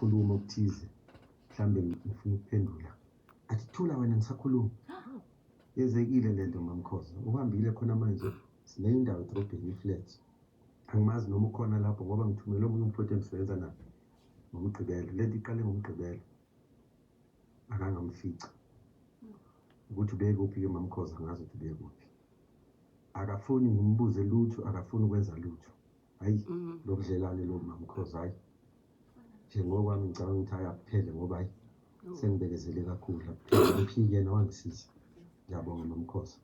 Ngikhuluma okuthize, mhlambe ngifuna ukuphendula, athi thula wena ngisakhuluma. Yenzekile lento mamkhoza, uhambile khona manje, sinendawo edrobheni i-flat. Angimazi noma ukhona lapho ngoba ngithumele omunye umfowethu engisebenza naye ngoMgqibelo. Lento iqale ngoMgqibelo, akangamfica ukuthi ubekuphi-ke mamkhoza, angazi ukuthi ubekuphi. Akafuni ngimbuze lutho, akafuni ukwenza lutho. Hayi, lo budlelwane lo mamkhoza, hayi njengokwami ngicabanga ukuthi hayi akuphele ngoba hayi sengibekezele kakhulu, akuphele. Ngiphike yena wangisiza. Ngiyabonga mamkhoza.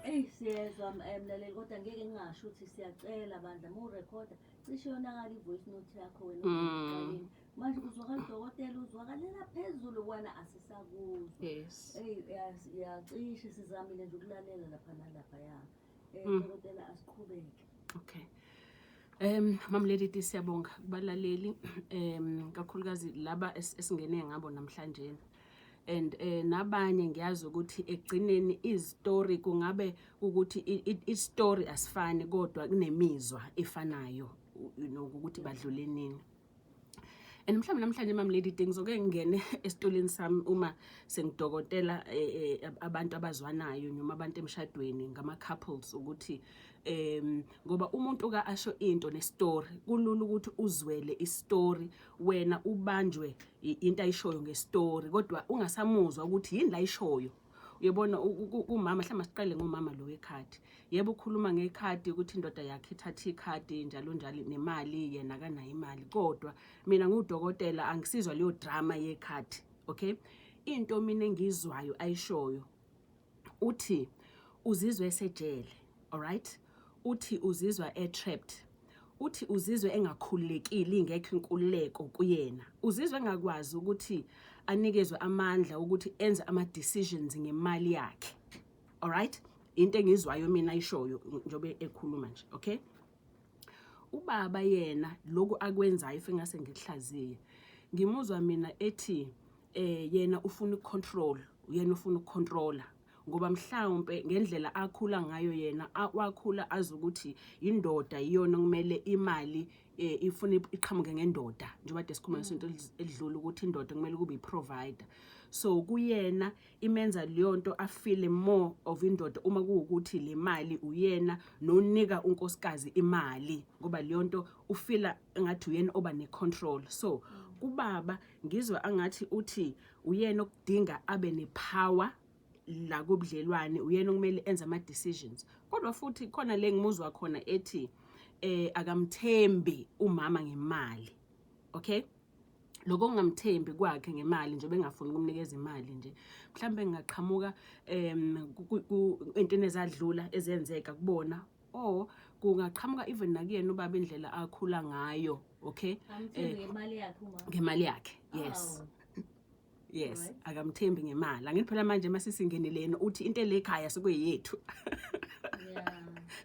Eyi siyezwa mlaleli, kodwa ngeke ngingasho ukuthi siyacela bandla uma urekhoda cishe yonakala i-voice note yakho wena ekuqaleni. Manje uzwakala udokotela uzwakalela phezulu wena asisakuzwa. Eyi yacishe sizamile nje ukulalela lapha nalaphaya. Dokotela asiqhubeke. Okay. Mam Lady D, siyabonga kubalaleli kakhulukazi laba esingene ngabo namhlanje. And nabanye ngiyazi ukuthi ekugcineni izitori kungabe ukuthi i-story asifani kodwa kunemizwa efanayo, you know, ukuthi badlule nini. And mhlawumbe namhlanje Mam Lady D ngizoke ngingene esitulini sami uma sengidokotela abantu abazwanayo noma abantu emshadweni ngama couples, ukuthi ngoba umuntu ka asho into nestory kulula ukuthi uzwele istory, wena ubanjwe into ayishoyo ngestory kodwa ungasamuzwa ukuthi yini la ayishoyo. Uyabona umama, mhlawumbe siqale ngomama lo wekhadi. Yebo, ukhuluma ngekhadi ukuthi indoda yakhe ithatha ikhadi njalo njalo nemali, yena akanayo imali, kodwa mina ngudokotela angisizwa leyo drama yekhadi. Okay, into mina engizwayo ayishoyo, uthi uzizwe esejele, alright, uthi uzizwa e-trapped, uthi uzizwe engakhululekile, ingekho inkululeko kuyena, uzizwe engakwazi ukuthi anikezwe amandla ukuthi enze ama-decisions ngemali yakhe. Alright, into engizwayo mina ayishoyo njengoba ekhuluma nje. Okay, ubaba yena lokhu akwenzayo, if ngase ngikuhlaziye, ngimuzwa mina ethi yena ufuna ukucontrol, yena ufuna ukucontrola ngoba mhlawumbe ngendlela akhula ngayo yena wakhula azi ukuthi indoda iyona kumele imali ifuna iqhamuke ngendoda, njengoba kade sikhuluma ngesonto elidlule ukuthi indoda kumele kube i-provider. So kuyena imenza leyo nto afile more of indoda uma kuwukuthi le mali uyena nonika unkosikazi imali, ngoba leyo nto ufila engathi uyena oba ne-control. So kubaba ngizwa angathi uthi uyena okudinga abe ne-power la kubudlelwane, uyena okumele enze ama decisions. Kodwa futhi khona le ngimuzwa khona ethi akamthembi umama ngemali. Okay, lokho kungamthembi kwakhe ngemali nje bengafuni ukumnikeza imali nje, mhlawumbe ngingaqhamuka entweni ezadlula ezenzeka kubona, or kungaqhamuka even nakuyena ubaba indlela akhula ngayo. Okay. Amthembi ngemali yakhe umama? Ngemali yakhe, yes. Yes. Akamthembi ngemali. Angithi phela manje masisingeneleni uthi into elekhaya sekuyeyethu.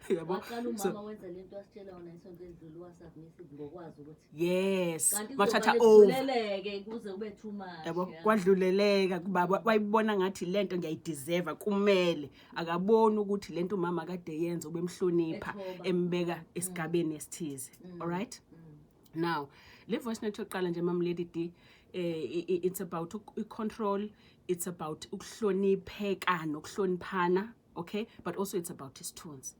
Yabo. Waqala umama wenza lento asitshela yona isonto elidlule, wasubmissive ngokwazi ukuthi kanti wathatha kuzomane over. kudluleleke kuze kube too much. Yabo, kwadluleleka kubaba, wayibona ngathi lento ngiyayideserve, kumele. Akaboni ukuthi lento umama kade yenza ubemhlonipha, Ethoba. embeka esigabeni esithize. Alright, now le voice note yokuqala nje Mam Lady D, it's about i-control, it's about ukuhlonipheka nokuhloniphana, okay, but also it's about isithunzi.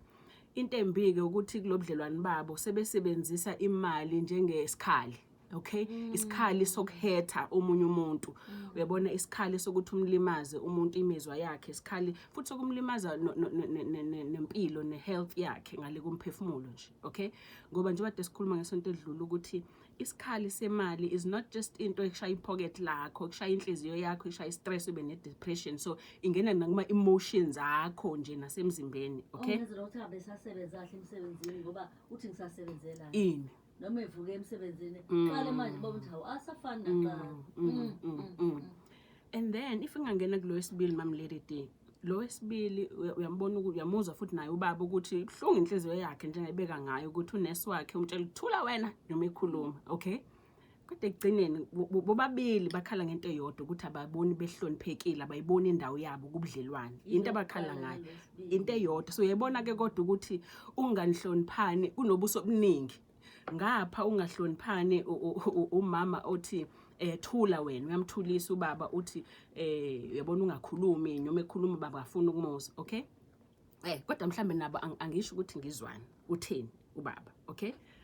Into embi-ke ukuthi kulobudlelwane babo sebesebenzisa imali njengesikhali, okay, isikhali sokuhetha omunye umuntu, uyabona, isikhali sokuthi umlimaze umuntu imizwa yakhe, isikhali futhi sokumlimaza nempilo ne-health yakhe ngale komphefumulo nje. Okay, ngoba njengoba kade sikhuluma ngesonto edlule ukuthi isikhali semali is not just into ekushaya ipocket lakho, ekushaya inhliziyo yakho, eshaya i-stress, ube ne-depression, so ingena nakuma-emotions akho nje nasemzimbeni. Okay. Ongenzela ukuthi abe sasebenza kahle emsebenzini ngoba uthi ngisasebenzela ini noma evuke emsebenzini qale manje baba uthi hawu asafani naqala. And then if ingangena kulo wesibili Mam Lady D, lo wesibili uyambona ukuthi uyamuzwa futhi naye ubaba ukuthi ibuhlungu inhliziyo yakhe njengayibeka ngayo ukuthi unesi wakhe umtshela ukuthula wena noma ekhuluma. Okay. Kodwa ekugcineni bobabili bakhala ngento eyodwa, ukuthi ababoni behloniphekile, abayiboni indawo yabo kubudlelwane, into abakhala ngayo into eyodwa. So uyayibona ke kodwa ukuthi unganihloniphani kunobuso obuningi ngapha, ungahloniphani umama othi thula wena, uyamthulisa ubaba, uthi uyabona ungakhulumi, noma ekhuluma ubaba afuna ukumuzwa, okay? Kodwa mhlambe nabo angisho ukuthi ngizwani utheni ubaba, okay?